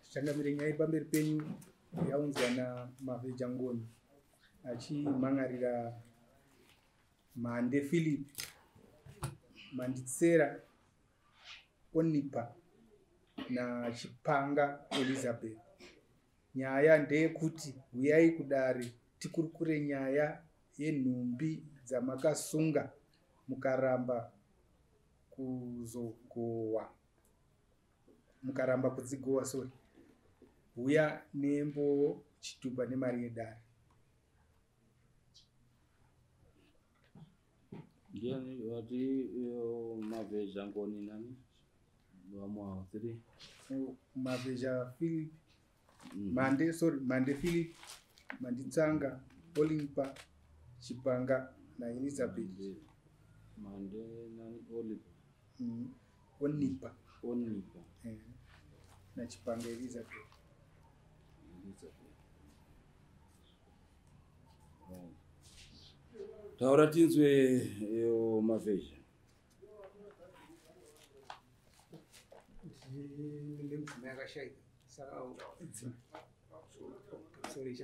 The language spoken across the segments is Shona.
Changamire, nyaya iri pamberi penyu yaunzwa naMavheja Ngoni achimhan'arira Mhande Philip, Manditsera Onipa naChipanga Elizabeth. Nyaya ndeyekuti huyai kudare tikurukure nyaya yenhumbi dzamakasunga mukaramba kuzogohwa, mukaramba kudzigohwa, sorry. Huya nembowo, chitupa nemari yedare. Ndiani vati Mavheja Ngoni nani vamwe avo three? Mavheja Philip, Mande, sorry, Mande Philip, Manditsanga Olimpa, Chipanga naElizabeth. Mande nani, Olipa? Onipa. Onipa. NaChipanga Elizabeth. Elizabeth. Right. Taura tinzwe, Mavheja. Ndine mudzimai akashaika, saka sorry,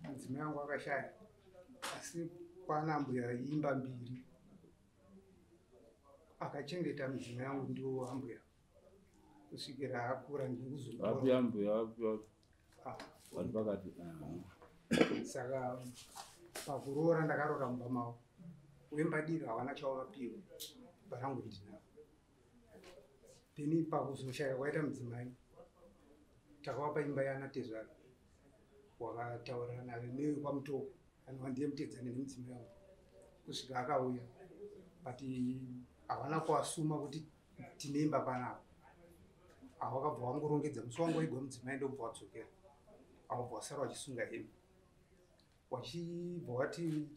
mudzimai wangu akashaya, asi kwana mbuya imba mbiri akachengeta mudzimai wangu, ndiwo ambuya, kusvikira akura. Vapi? Ndikuzotora. Ambuya vapi vapi? Ah. Vari pakati? Saka pakuroora ndakaroora mumba mavo, wembadiro havana chavakapiwa, barangu ndinavo. Then pakuzoshaya kwaita mudzimai, takavapa imba yana tezvara, wakataurana naye newekwamutoko anova ndiye mutedzani nemudzimai wangu kusvika akauya, but havana kuasuma kuti tine imba panapa. Awakabva wangorongedza musi wangu waigwa mudzimai, ndobva wadzokera, awabva wasara wachisunga hembe, wachibva wati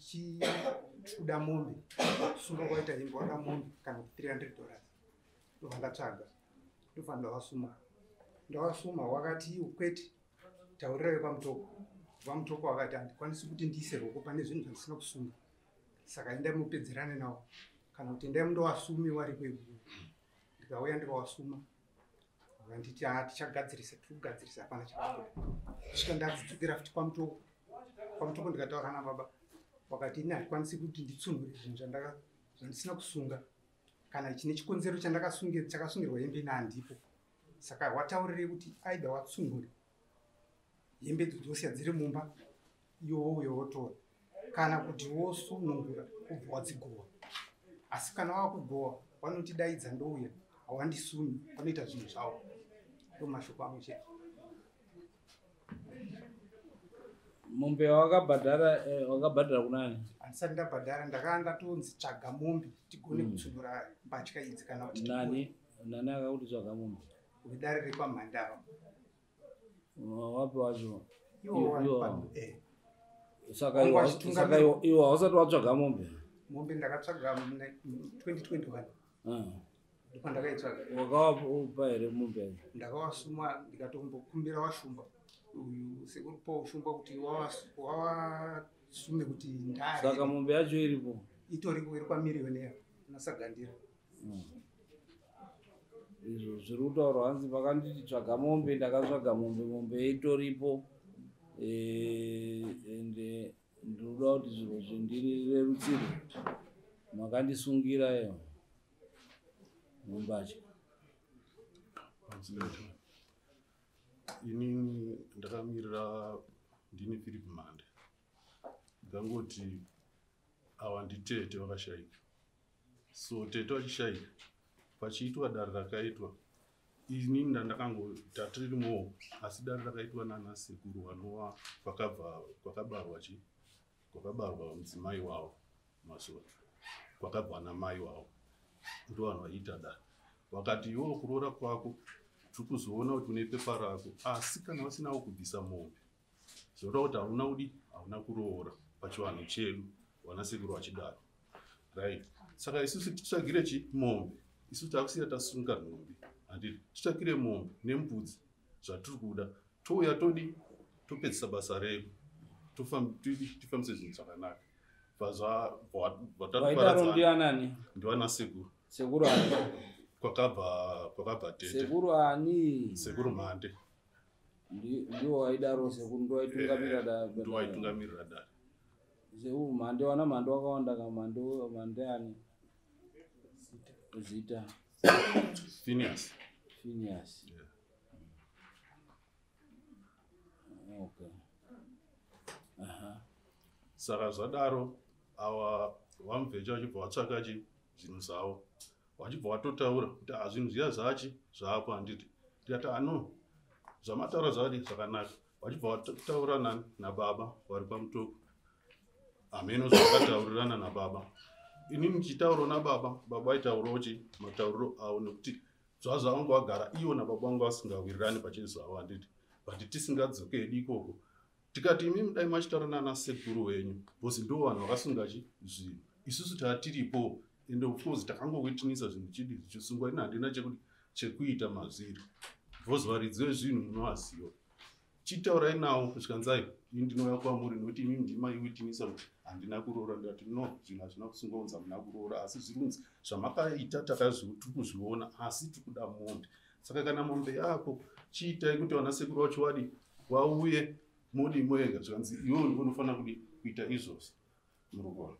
chikuda mombe. Kusunga kwaita hembe wada mombe kana kuti $300. Ndobva ndatsvaga, ndobva ndavasuma, ndavasuma, wakati iwo kwete, taurirai kwamutoko. Vamutoko wakati handikwanisi kuti ndiise roko pane zvinhu zvandisina kusunga, saka endai mupedzerane nawo, kana kuti endai mundowasumi wariko ikuku. Ndikauya ndikawasuma, vakanditi ha, tichagadzirisa, tiri kugadzirisa, hapana chakabuda kusvika ndadzidzokera futi kwamutoko. Kwamutoko ndikataura nababa, wakati ini handikwanisi kuti nditsunhure zvinhu zvandisina kusunga, kana chine chikonzero chakasungirwa hembe ina handipo, saka wataurirei kuti aida watsunhure hembe idzo dzosiya dziri mumba, iwo uyo wotora, kana kuti wosunungura ubva wadzigohwa. Asi kana wakugohwa vanotidaidza, ndouya, hawandisumi, vanoita zvinhu zvavo. Ndo mashoko amwe chete. Mombe wakabhadhara, wakabhadhara kunani? Handisati ndabhadhara, ndakanga ndatonzi tsvaga mombe tigone kutsunura mbatya idzi, kana kuti Nani nani akakuti tsvaga mombe? Wedare rekwamhandava. Wapi wacho? Iwo. Iwo. Saka Wangu saka iwo hausati watsvaga mombe? Mombe ndakatsvaga muna 2021. Ndopandakaitsvaga. Wakawapa here mombe yacho? Ndakawasuma, ndikatombokumbira washumba uyu, sekuru Paul Shumba, kuti wawasume kuti ndare. Saka mombe yacho iripo? Itoripo, iri kwamiriyonera nasagandira. Izvo zviri kutaurwa, hanzi vakanditi tsvaga mombe, ndakatsvaga mombe, mombe itoripo. Ende ndinoda kuti zviro zvindirerutsire, makandisungira iyo mumbatya. Inini ndakamirira, ndini Philip Mande. Ndangoti ava nditete vakashayika, so tete vachishaika, pachiitwa dare rakaitwa, inini ndandakango tatirimowo, asi dare rakaitwa nana sekuru vanova kwakabva kwakabarwa chi kwakabarwa mudzimai wavo masora, kwakabva namai wavo, ndo vanhu vaiita dare. Vakati iwewo kuroora kwako tiri kuzoona kuti une pepa rako, asi kana vasinawo kubvisa mombe, zvoda kuti hauna udi hauna kuroora pachivanhu chedu, vana sekuru vachidaro, right? Saka isusu titsvagire chi mombe, isu takusiya tasunga nhumbi, handiti? Titsvakire mombe nembudzi zvatiri kuda, touya todi topedzisa basa redu, tifambise zvinhu zvakanaka. Vaidaro ndianani? Ndivana sekuru. Sekuru ani? Kwakabva tete. Sekuru ani? Sekuru Mhande. Ndiwo waidaro sekuru, ndiwo waitungamirira dare. Ndiwo waitungamirira dare. Sekuru Mhande, wana Mhande wakawanda ka Mhande, Mhande ani? Zita. Phineas. Phineas. Yeah. Okay. Aha. Saka zvadaro awa vaMubvecha vachibva vatsvaka zvinhu zvavo. Vachibva vatotaura kuti zvinhu zviya zvachi zvaapo handiti. Ndikati ano zvamataura zvakadi zvakanaka. Vachibva vataura nababa vari paMutoko. Hameno zvakataurirana nababa. Inini ndichitaurawo nababa, baba vaitaurawo matauriro avo nekuti zvazvavanga vagara ivo nababa vangu vasingawirirani pachezvavo handiti. But tisingadzokedi ikoko. Tikati imi dai machitaura nana sekuru wenyu because ndo vanhu vakasunga zvinhu. Isusu tatiripo and of course takangowitinisa zvinhu chidi zvichisungwa, ini handina chekuita mazviri. Because varidzi vezvinhu munovaziva. Chitaurai nawo zvikanzai ini ndinouya kwamuri nekuti imi ndimaiwitinisa kuti handina kuroora. Ndikati no, zvinhu hazvina kusungwa kunzi hamuna kuroora, asi zviri kunzi zvamakaita tiri kuzviona, asi tiri kuda mombe. Saka kana mombe yako chiitai kuti vana sekuru vacho vadi vauye modi moega. Zvikanzi iwewe ndiwe unofanira kudi kuita izvozvo. Murikuona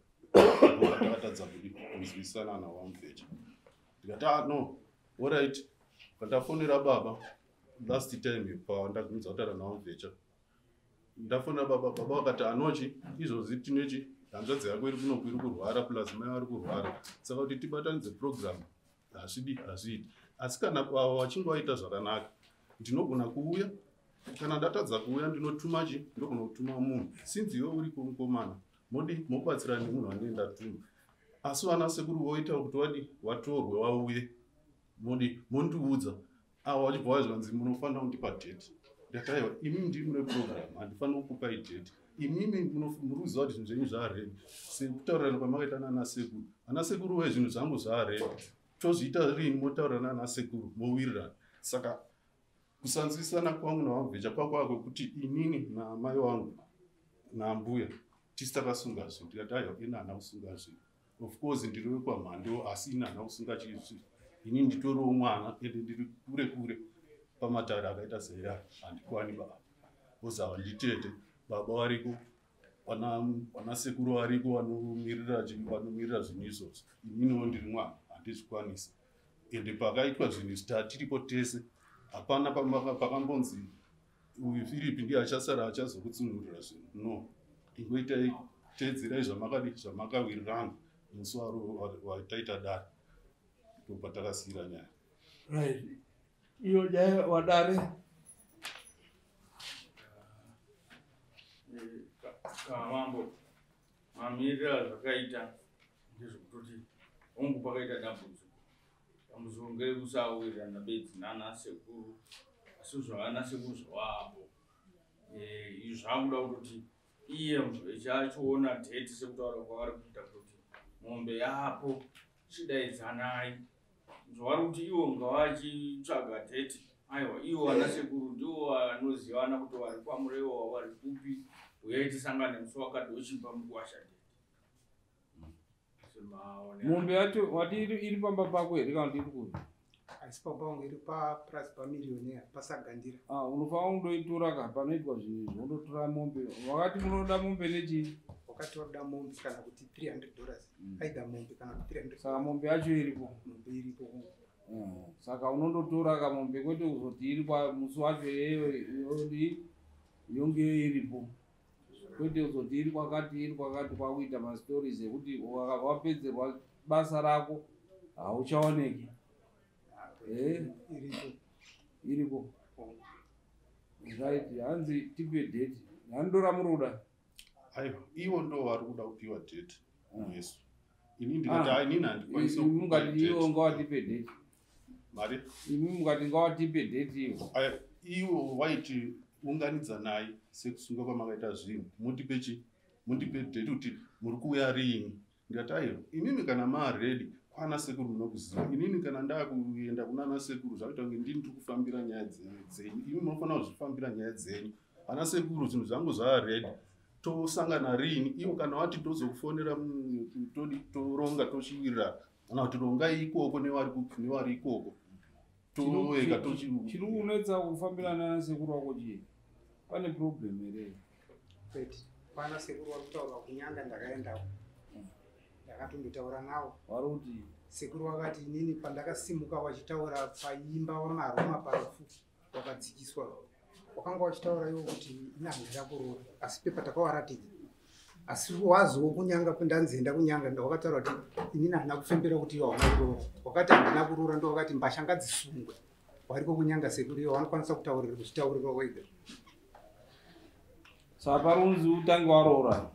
takatadza kudi kunzwisana naVaMubvecha. Ndikati no, alright. Pandafonera baba last time pandagumidza kutaura naVaMubvecha, ndafonera baba, baba vakati anochi izvozvi tinechi hanzvadzi yako iri kunoku iri kurwara plus mai vari kurwara, saka kuti tibatanidze program hazvidi hazviiti. Asi kana baba vachinge vaita zvakanaka ndinogona kuuya, kana ndatadza kuuya ndinotuma ndinogona kutuma munhu. Sinzi iwe uri mukomana modi mobatsira nemunhu wanenge ndatuma, asi vana sekuru voita kuti wadi watorwe wauye modi mondiudza. Ava vachibva vazvanzi munofanira kundipa date. Ndikati aiwa, imi ndimi mune program, handifaniri kukupai date. Imimi muri kuziva kuti zvinhu zvenyu zvaready sekutaurirana kwamakaita nana sekuru. Ana sekuru we zvinhu zvangu zvaready, tozviita rini? Motaurirana nana sekuru mowirirana. Saka kusanzwisana kwangu naVaMubvecha kwakwava kwekuti inini namai wangu nambuya tisi takasunga zvinhu. Ndikati aiwa, ini handina kusunga zvinhu. Of course ndiri wekwaMhandewo, asi ini handina kusunga chizvi. Ini nditoriwo mwana ende ndiri kure kure pamatare akaita seya, handikwani baba. Because ava nditete, baba variko, vana sekuru variko vanomirira zvinhu izvozvo. Ininiwo ndiri mwana, handizvikwanisi. Ende pakaitwa zvinhu izvi tatiripo tese, hapana pakambonzi uyu Firipi ndiye achasara achazokutsunurira zvinhu. No, ingoitai teedzerai zvamakadi zvamakawirirana musi wataita dare. Ndopatakasiyira nyaya. Right. Iyo nyaya wadare. Kamambo, mamiriro azvakaita ndezvekutoti hongu pakaita dambudziko. Dambudziko ngerekusawirirana bedzi nana sekuru, asi zvavana sekuru zvavapo. Izvi zvakuda kutoti iye achiona date sekutaura kwavari kuita kuti mombe yapo chidaidzanai. Zvavari kuti ivo ngavachitsvaga date, aiwa ivo vana sekuru ndivo vanozivana kuti vari kwaMurewa vari kupi, uyai tisangane musi wakati wochipa mukuwasha date. Mombe yacho wati iri pamba pako here kana kuti iri kupi? Asi pamba pangu, iri papurazi paMillionaire paSagandira. Unofanira kundoitora ka panoitwa zvinhu izvi, wondotora mombe. Wakati munoda mombe nechii? Wakati wakuda mombe kana kuti $300. Either mombe kana kuti 300. Saka mombe yacho iripo? Mombe iripo. Saka unondotora ka mombe, kwete kuzoti iri musi wacho iyeyo yonge iripo, kwete kuzoti iri kwakati iri kwakati, kwakuita mastories ekuti wapedzerwa basa rako hauchaoneki. Iripo. Iripo. Right, hanzi tipe date. Handora muruda. Aiwa, ivo ndo vari kuda kupiwa date yesu. Ini ndikati inini handikwanisi. Mungati ivo ngavatipe date. Mari? Imi mungati ngavatipe date ivo. Aiwa, ivo vaiti unganidzanai sekusunga kwamakaita zvinhu, mundipe mundipe date kuti muri kuuya riini. Ndikati aiwa, imimi kana maready kwana sekuru munokuziva. Inini kana ndakuenda kunana sekuru zvakuita kunge ndini ndiri kufambira nyaya dzenyu. Imi munofanira kuzvifambira nyaya dzenyu. Ana sekuru zvinhu zvangu zvaready, tosangana riini? Ivo kana wati tozokufonera todi toronga tochiwirirana. Kana kuti rongai ikoko nevari ikoko. Toega tochi Chiri kunetsa kufambirana nasekuru wako chii? Pane problem here? Kwete. Pana sekuru vari kutaura kunyanga ndakaendako. Ndakatondotaura navo. Vari kuti Sekuru vakati inini pandakasimuka wachitaura paimba wamaroma parufu wakadzikiswa. Wakanga wachitaura iwo kuti ini handina kuroora asi pepa takawaratidza. Asi wazowo kunyanga ndanzi enda kunyanga ndawakataura kuti inini handina kufembera kuti iwe hauna kuroora. Wakati handina kuroora ndowakati mbasha ngadzisungwe. Wariko kunyanga sekuru iwo vanokwanisa kutaurira kuzvitaurira wega. Saka parunzi utange waroora.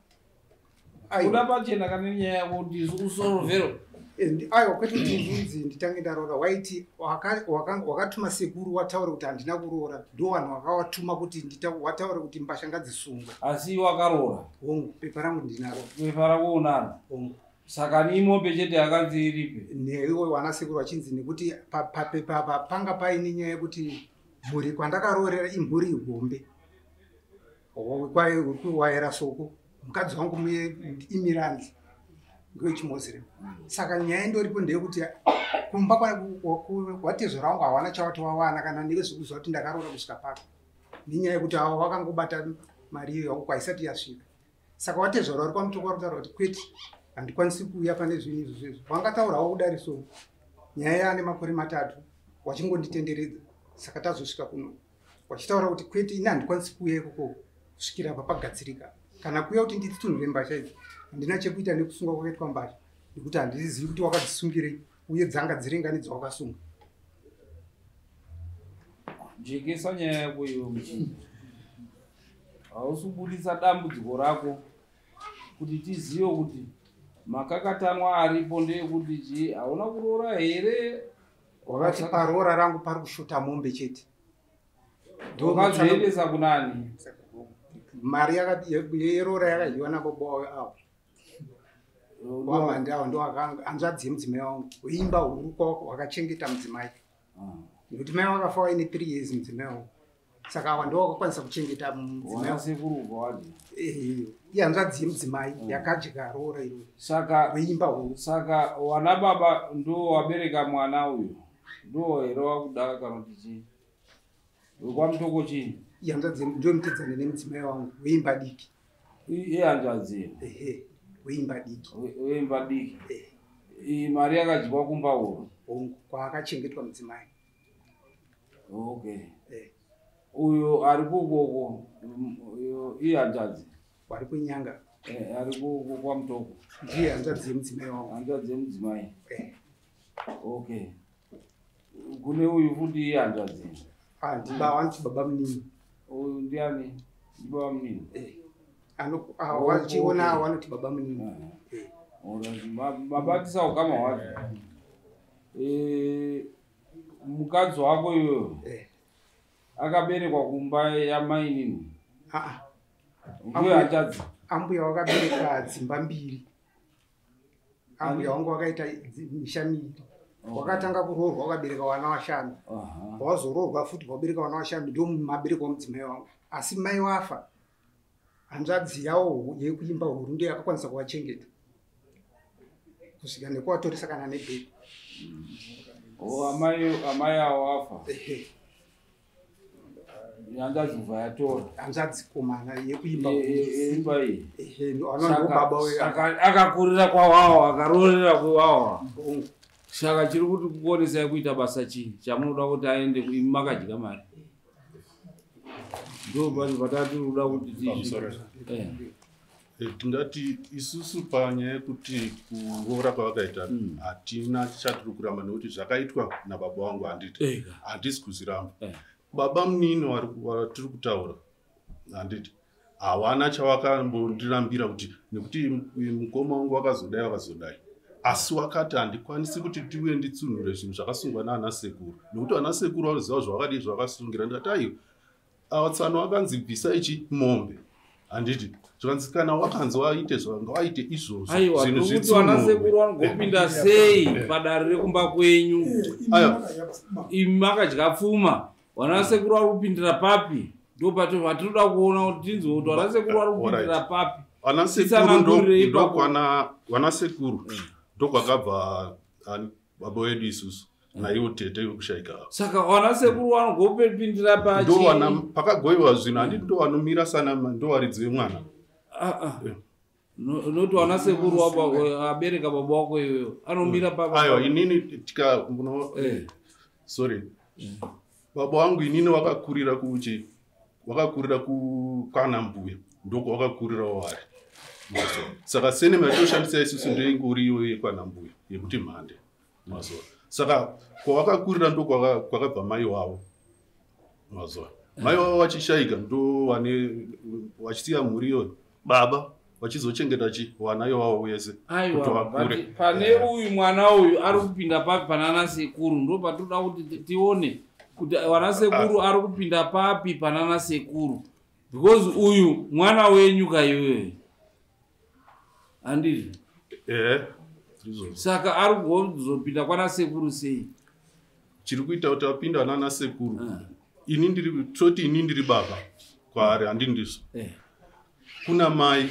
Aiwa. Kuda pachena kana nyaya yako kuti usorovhero. Aiwa kwete kuti ndinzi nditange ndaroora. Waiti wakatuma sekuru wataura kuti handina kuroora. Ndo vanhu vakawatuma kuti wataura kuti mbasha ngadzisungwe. Asi wakaroora? Hongu, pepa rangu ndinaro. Pepa rako unaro? Hongu. Saka ni mombe chete yakanzi iripe? Neiwo wana sekuru vachinzi nekuti papepa apa panga paine nyaya yekuti mhuri kwandakaroorera imhuri hombe. Waera soko. Mukadzi wangu muye imiranzi. NgewechiMoziremu. Saka nyaya indoripo ndeyekuti kumba watezvara wangu hawana chavati wawana kana nezvekuziva kuti ndakaroora kusvika paka. Nenyaya yekuti avo vakangobata mari iyo yako kwaisati yasvika. Saka watezvara vari kwaMutoko vari kutaura kuti kwete handikwanisi kuuya pane zvinhu izvo zvezvo. Vangataurawo kudari so nyaya yaane makore 3 wachingonditenderedza. Saka tazosvika kuno. Wachitaura kuti kwete ini handikwanisi kuuya ikoko kusvikira apa pagadzirika. Kana kuuya kuti ndidzitunhure mbasha idzi handina chekuita nekusunga kwakaitwa mbasha nekuti handizivi kuti wakadzisungirei uye dzanga dziringani dzawakasunga. Jekesa nyaya yako iwe muchinda. Hausi kubudisa dambudziko rako kuti tizive kuti makakatanwa aripo ndeyekuti chii, hauna kuroora here? Wakati paroora rangu pari kushota mombe chete. Wakazviendesa kunani? Mari yeroora yakadyiwa nababa wavo avo. Wamandi avo ndo hanzvadzi yemudzimai wangu. Weimba huru wakachengeta mudzimai. Nekuti mai vakafa vaine 3 years mudzimai wangu. Saka ava ndo vakakwanisa kuchengeta mudzimai wangu. Sekuru ubva wadya. Ihanzvadzi yemudzimai yakadya roora iroro. Saka weimba huru. Saka wana baba ndo wabereka mwana uyu. Ndo here wakuda kana kuti chii? WekwaMutoko chii? Ihanzvadzi ndo mutedzana nemudzimai wangu weimba diki. Ihanzvadzi. Ehe, weimba diki. Weimba diki. Iyi mari yakadyiwa kumba uko. Hongu, kwaakachengetwa mudzimai. Okay. Uyo ari kukoko, uyo ihanzvadzi. Wari kunyanga. Ari kwaMutoko. Ndiye hanzvadzi yemudzimai wangu. Hanzvadzi yemudzimai. Okay. Kune uyu futi ihanzvadzi. Vanoti baba munini. Uyu ndiani? Ndibaba munini. Wachiona vanoti baba munini. Mabatisa ukama hwacho. Mukadzi wako iyoyo akaberekwa kumba yamainini. Ndiyo hanzvadzi. Ambuya wakabereka dzimba mbiri. Ambuya wangu wakaita misha miviri. Wakatanga kuroorwa wakabereka vana vashanu. Wazoroorwa futi wabereka vana vashanu ndo mabereko mudzimai wangu. Asi mai wafa hanzvadzi yawo yekuimba huru ndiyo yakakwanisa kuvachengeta kusvika nekuvatoresa kana nebhegi. Amai avo wafa. Hanzvadzi kubva yatora. Hanzvadzi komana yekuimba huru. Imba iyi. Baba Saka akakurira kwawawa, akaroorera kwawawa. Saka chiri kuti kukonesai kuita basa chii chamunoda kuti aende imi makadya mari? Ndo pacho patati kuda kuti Tingati isusu panyaya yekuti kuroora kwavakaita hatina chatiri kuramba nekuti zvakaitwa nababa vangu handiti. Handisi kuzviramba. Baba munini vatiri kutaura handiti hawana chavakambondirambira kuti nekuti mukoma wangu wakazodai wakazodai. Asi wakati handikwanisi kuti tiuye nditsunhure zvinhu zvakasungwa naana sekuru nekuti vana sekuru vanoziva zvavakadii zvavakasungira. Ndikati aiwa avatsano vakanzi bvisa ichi mombe handiti zvikanzi kana wakanzi waite zvangawaite izvozvo Aiwa, zvinhu ndokuti vana zvitsunhurwe. sekuru vanogopinda sei padare rekumba kwenyu? Imi makadya pfuma, vana sekuru vari kupindira papi? Ndo patinoda kuona kuti tinzwe kuti vana sekuru vari kupindira papi. Vana sekuru Titsanangurire ipapo. ndokwana vana sekuru ndokwakabva Ani baba wedu isusu naiwo tete wekushaika ava. Saka wana sekuru wanogopindira pachi. Ndo wana pakagoiwa zvinhu, handiti ndo vanomira sana, ndo varidzi vemwana. Ah, ah. Noti wana sekuru abereka baba wako iyoyo anomira pa. Aiwa, inini tika muno sorry, baba wangu inini wakakurira kuchi, wakakurira kwana mbuya, ndoko wakakurirawo vari. Saka senema yatoshandisa isusu ndoingori iyoyo yekwana mbuya yekuti mhande mazuva. Saka kwawakakurira ndo kwakabva mai wavo mazuva. Mai wavo vachishaika ndo vane vachisiya mhuri iyoyo, baba vachizochengeta chi vana ivavo vese kuti Aiwa, vakure. but pane uyu mwana uyu ari kupinda papi panana sekuru? Ndo patoda kuti tione kuti wana sekuru ari kupinda papi panana sekuru, because uyu mwana wenyu kaiwewe, handizvo? Ehe, ndizvozvo. Saka ari kuzopinda kwana sekuru sei? Chiri kuita kuti apinda nana sekuru, ini ndiri toti ini ndiri baba kwaari, handindizvo? Kuna mai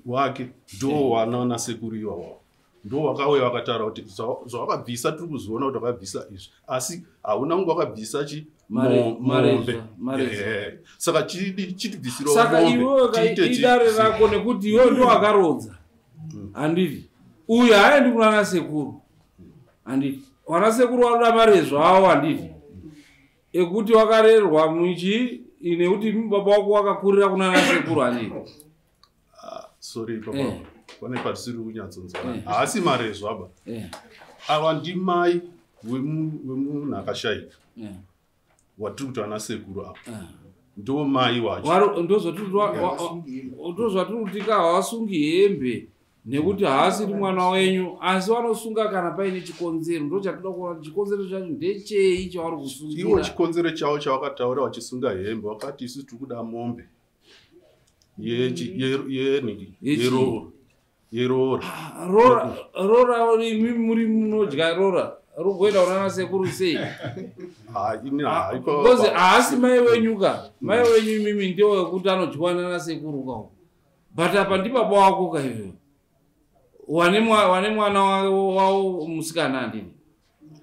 wake ndo wana nasekuru iwawawo, ndo wakauya vakataura kuti zvawakabvisa tiri kuzviona kuti wakabvisa izvi, asi hauna kunge wakabvisa chi mombe. Marezva. Saka chitibvisirawo Saka mombe, iwewe tiite idare rako, nekuti iwewe ndo wakarodza, handiti? Uyu haaendi kunana sekuru, handiti? Wana sekuru vanoda marezvo avo, handiti? Ekuti wakarerwa muchi nekuti baba wako wakakurira kunana sekuru, handiti? Sorry papa, pane patisiri kunyatsonzwana. Haasi marezvo aba. Ava ndimai wemunhu akashaika watiri kuti ana sekuru ava, ndo mai wacho. Ndozvatiri kuti ka havasungi hembe nekuti haasiri mwana wenyu, asi vanosunga kana paine chikonzero. Ndo chatoda kuona kuti chikonzero chacho ndechei chavari Iwo kusungira. Chikonzero chavo chavakataura vachisunga hembe, vakati isu tiri kuda mombe yeniki Yechi? Yeroora. Rora, rora, imi muri munodya rora rogoenda kunana sekuru sei? Ah, ini Because haasi mai wenyu ka. Mai wenyu imimi ndio wekuti anodyiwa nana sekuru kawo, but apa ndibaba wako ka iwewe, wane mwana wavo musikana, handini?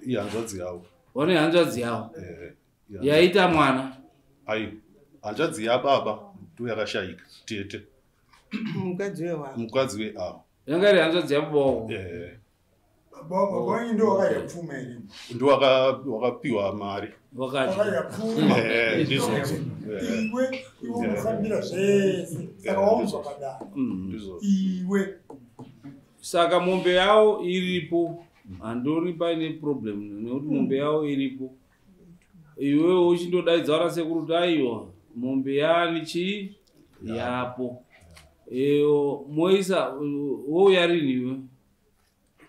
Ihanzvadzi yavo. Wane hanzvadzi yavo. Ihanzvadzi. Yaita mwana. Ai, hanzvadzi yababa ndo yakashayika, tete. Mukadzi wewavo. Mukadzi weavo. Yanga iri hanzvadzi yababa wako. Baba wenyu ndo wakadya pfuma here? Ndo wakapiwa mari. Wakadya. Wakadya pfuma. Ndizvozvo. Iwe unofambira zvese, saka waunzwa padare Ndizvozvo. iwe. Saka mombe yavo iripo, handioni paine problem nekuti mombe yavo iripo. Iwewe uchindodaidza vana sekuru kuti aiwa, mombe yani chii yapo. Eyo moisa wouya rini iwe?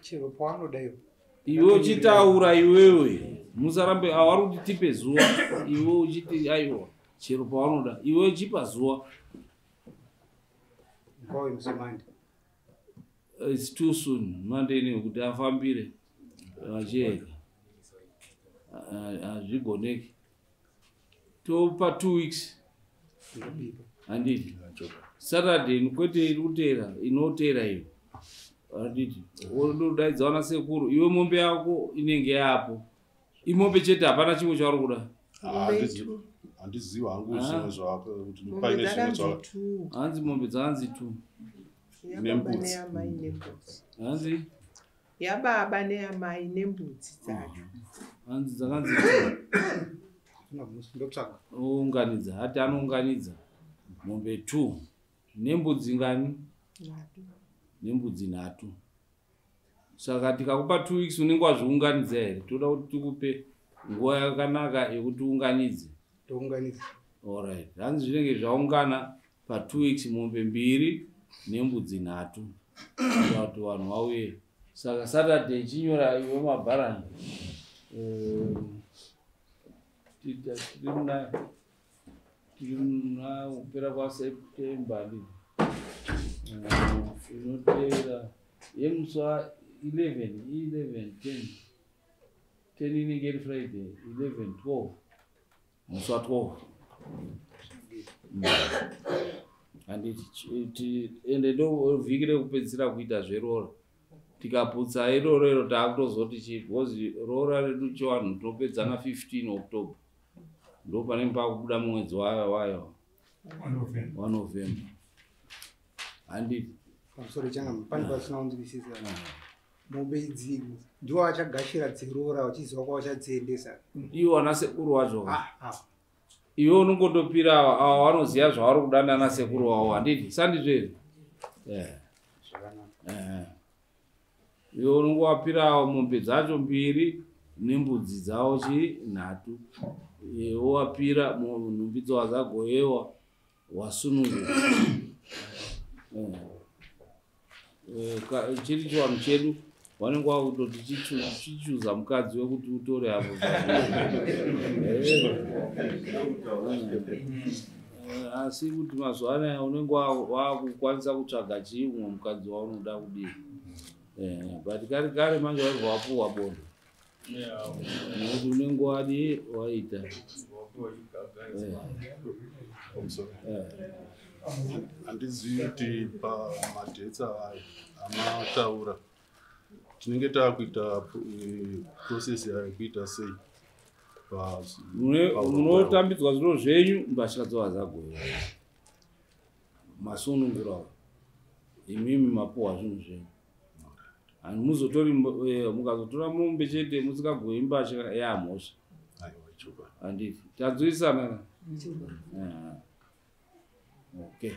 Chero pawanoda iwe. Iwe uchitaura, iwewe musarambe avari kuti tipe zuva, iwe uchiti aiwa chero pawanoda, iwe uchipa zuva. Ngauye musi Monday. It's too soon Monday nekuti afambire vachienda, hazvigoneki. Topa 2 weeks, handiti? Saturday, kwete iri kuteera, inoteera iyo, handiti? Wododaidza vana sekuru iwe, mombe yako inenge yapo. Imombe chete, hapana chimwe chauri kuda? Handizivi hangu Ah. zvimwe zvako kuti Mombe paine zvimwe dzakanzi zvaka two. Hanzi mombe dzakanzi two. Yababa Nembudzi. neyamai nembudzi. Hanzi? Yababa neyamai nembudzi dzacho. Hanzi dzakanzi two. Ndotsvaga. Ounganidza, hati anounganidza mombe two nembudzi ngani? Nhatu. Nembudzi nhatu. Saka tikakupa 2 weeks unenge wazviunganidza here? Toda kuti tikupe nguva yakanaka yekuti uunganidze. Tounganidza. Alright, hanzi zvinenge zvaungana pa2 weeks, mombe mbiri nembudzi nhatu, kuitira kuti vanhu vauye. Saka Saturday chinyora iwe mabharani. Tiri muna kupera kwaSeptember, ndizvo? Inoteera yemusi wa11, 11, 10, 10 inenge iri Friday, 11, 12, musi wa12, handiti? Ende ndo vhiki rekupedzisira kuita zverora. Tikaputsa iroro iro taakutozoti chii, because roora redu chiwanhu tinopedzana 15 October, ndo panenge pakubuda mumwedzi wayo wayo waNovember, handiti? Pamusoro changa pane pasina kunzwisisa. Mombe idzi ndiwo vachagashira dzeroora vachiziva kwavachadziendesa? Iwo ana sekuru wacho. Ah, ah. Iwe unongotopira ava vanoziva zvavari kuda nana sekuru wavo, handiti? Sandizvo here? Zvakanaka. Iwe unongowapira mombe dzacho mbiri nembudzi dzavo chi nhatu. Wowapira nhumbi dzova dzagoyewa, wasununguka. Chiri chiwanhu chedu, vanenge vakutoti chichuza mukadzi wekuti utore apo. Asi kuti mazuva anaya unenge wakukwanisa kutsvaga chii umwe mukadzi waunoda kudii. But kare kare manje waibva wapuwa bondo nekuti unenge wadii waita. Pamusoro. Handizivi kuti pamadates ayo amataura tinenge taakuita process yayo kuita sei? Munotambidzwa zviro zvenyu, mbatya dzova dzagoyewa, masunungurawo imimi mapuhwa zvinhu zvenyu. Handimuzotori mukazotora mombe chete musingagoyi mbatya, yamhosva. Aiwa, ichokwadi. Handiti tanzwisana? Okay.